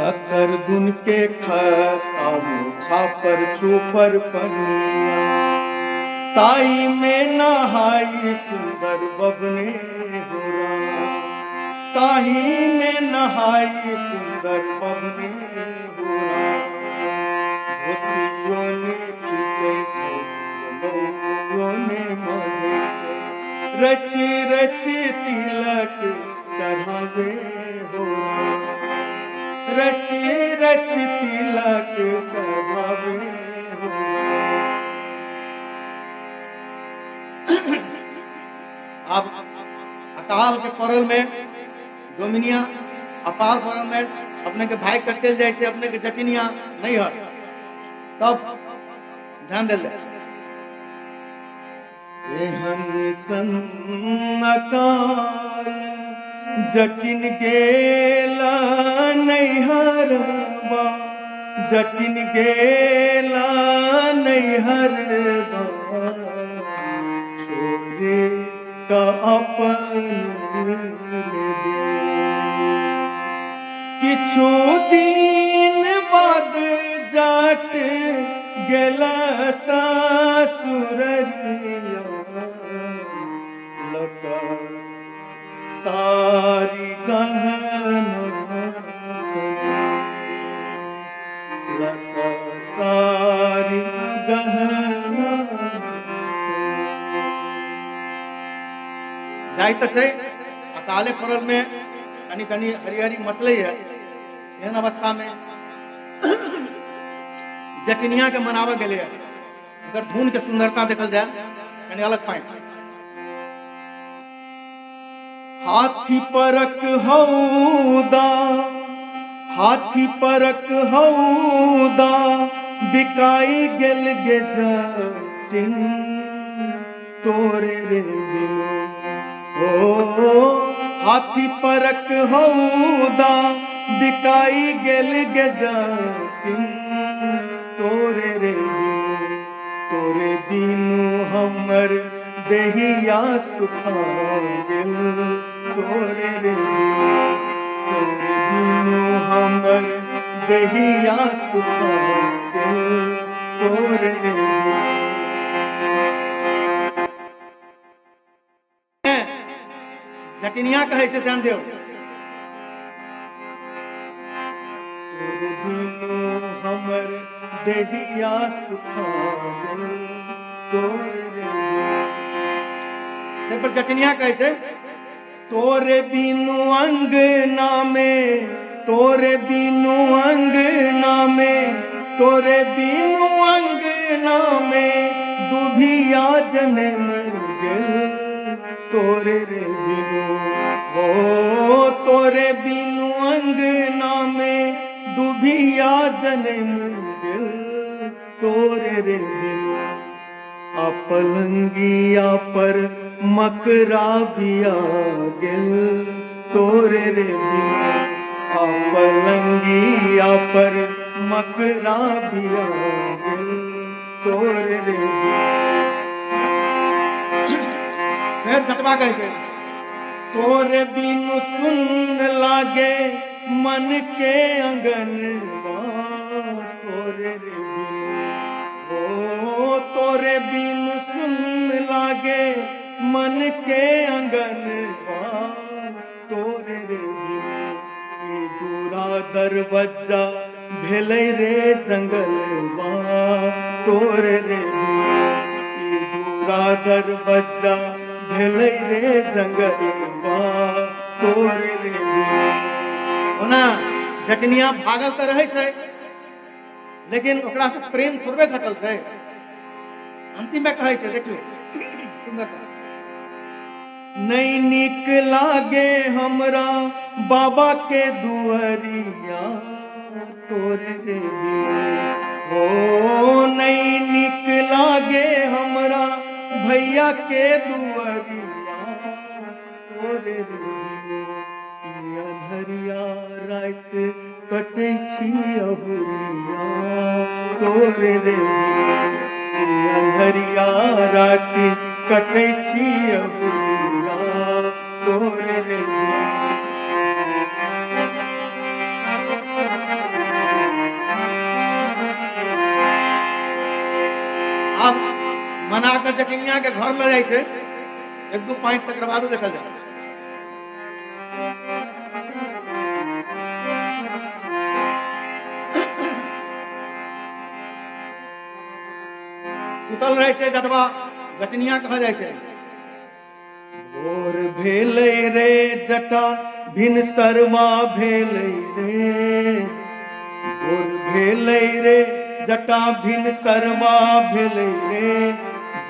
तकर गुण के खतम छापर छूपर पनिया, ताई में नहाई सुंदर बबने हो राम, ताही में नहाई सुंदर बबने हो राम। धोतियो ने खींचै छै, जनौओ ने मजै छै, रच रच तिलक चढ़ावे हो राम, रच रच तिलक चढ़ावे हो राम। आब अकाल के पड़ल में डोमिनिया अपार पड़ल में अपने के भाई के चलि जाइ छै, अपने के जटिनिया नहीं हर, तब ध्यान देल जाय। एहन सन अकाल जटिन गेल नैहरबा, जटिन गेल नैहरबा, छोड़े का अपन किछु दिन बाद जट गेल ससुररिया, लक सारी गहना, लक सारी गहना। जाइ तऽ छै अकाले पड़ल में कनि कनि हरिहरी मचलै है, एहन अवस्था में जटिनिया के मनावल गेलै है। अगर धुन के सुंदरता देखल जाए कनि अलग पाइन। हाथी परक हौदा, हाथी परक हौदा, बिकाई गेल गे जटिन तोरे रे बिनु। ओ हाथी परक हौदा, बिकाई गेल गे जटिन तोरे रे बिनु, तोरे बिनु हमर देहिया सुखा गेल, तोरे रे बिनु, तोरे बिनु हमर देहिया सुखा गेल, तोरे रे बिनु। जटिनिया कहै छै श्यामदेव, तोरे बिनु हमर देहिया सुखा गेल, तोरे रे बिनु। ताहि पर जटिनिया कहै छै, तोरे बिनु अंगना में, तोरे बिनु अंगना में, तोरे बिनु अंगना में दुभिया जनम गेल, तोरे रे बिनु। ओ तोरे बिनु अंगना में दुभिया जनम गेल, तोरे रे बिनु। आ पलंगिया पर मकरा बिया गेल, तोरे रे बिनु। आ पलंगिया पर मकरा बिया गेल, तोरे रे बिनु। फेर जटवा कहै छै, तोरे बिनु सुन लागे मन के अंगनवा, तोरे रे बिनु। ओ तोरे बिनु सुन लागे मन के अंगनवा, तोरे रे बिनु। ई दूरा दरवज्जा भेलै रे जंगलवा, तोरे रे बिनु। ई दूरा दरवज्जा भेलै रे जंगलवा, तोरे रे बिनु। ओना जटनिया भागल तऽ रहै छै, लेकिन ओकरा से प्रेम थोड़बे घटल छै। अंतिम में कहै छै, देखियौ सुंदर बात। नहीं नीक लागे हमरा बाबा के दुआरिया, तोरे रे बिनु। ओ नहीं नीक लागे हमरा भैया के दुआरिया, तोरे रे बिनु। ई अन्हरिया राति कटै छी अहुरिया, तोरे रे बिनु। ई अन्हरिया राति कटै छी अहुरिया, तोरे रे बिनु। मना कऽ जटिनिया के घर लऽ जाइ छै। एक दू पाँच तकर बादो देखल जाय। सुतल रहै छै जटवा, जटिनिया कहल जाइ छै। भोर भेलै रे जटा भिनसरवा भेलै रे, भोर भेलै रे जटा भिनसरवा भेलै रे,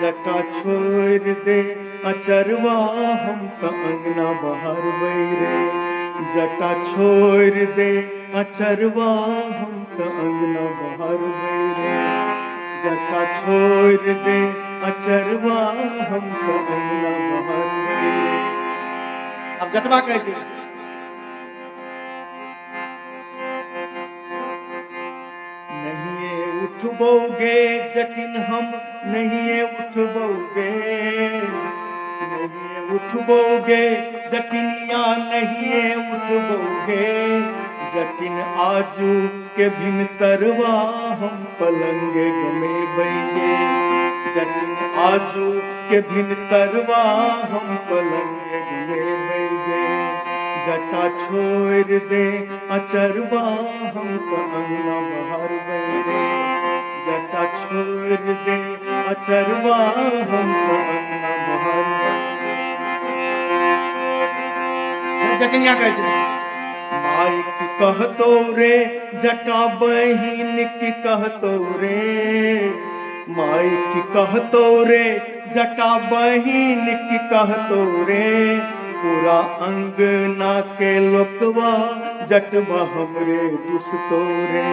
जटा छोड़ि दे अचरवा हम तऽ अंगना बहारबै रे, जटा छोड़ि दे अचरवा हम तऽ अंगना बहारबै रे, जटा छोड़ि दे अचरवा हम तऽ अंगना बहारबै रे। आब जटवा कहै छै, नहिए उठबौगे जटिन हम नहिए उठबौगे, नहिए उठबौगे जटिनिया नहिए उठबौगे, जटिन आजू के भिनसरवा हम पलंगे गमेबैगे, जटिन आजू के भिनसरवा हम पलंगे गमेबैगे, जटा छोड़ि दे अचरवा हम तऽ अंगना बहारबै रे, जटा छोड़ि दे अचरवा हम तऽ अंगना बहारबै रे। जटिनिया कहै छै, माई की कहतो रे जटा बहिन की कहतो रे, माई की कहतो रे जटा बहिन की कहतो रे, पूरा अंगना के लोकवा जटवा हमरे दुसतो रे,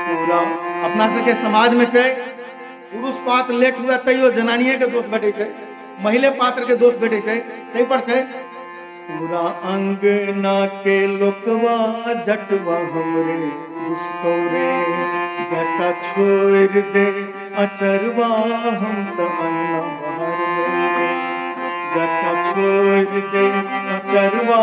पूरा। अपना सबके समाज में छै पुरुष पात्र लेट हुए तैयो जनानिये के दोष भेटै छै, महिले पात्र के दोष भेटै छै, ताहि पर छै पूरा अंगना के लोकवा जटवा हमरे दुसतो रे, जटा छोड़ि दे अचरवा हम तऽ अंगना बहारबै रे, जटा छोड़ि दे अचरवा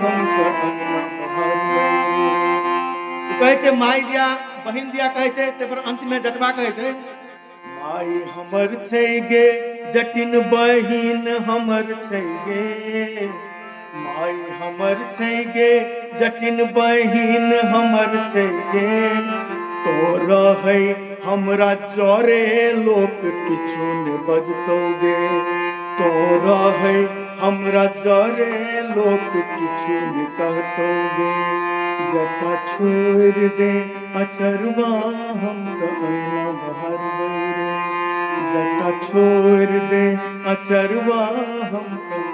हम तऽ अंगना बहारबै रे। कहै छै माई दिया बहिन दिया कहै छै, ताहि पर अंत में जटवा कहै छै, माई हमर छै गे जटिन बहिन हमर छै गे, माई हमर छै गे जटिन बहिन हमर छै गे, तो रहै हमरा जरे लोक किछु ने बजतौ गे, तो रहै हमरा जरे लोक किछु ने कहतौ गे, जटा छोड़ि दे अचरवा हम तऽ अंगना बहारबै रे, जटा छोड़ि दे अचरवा हम तऽ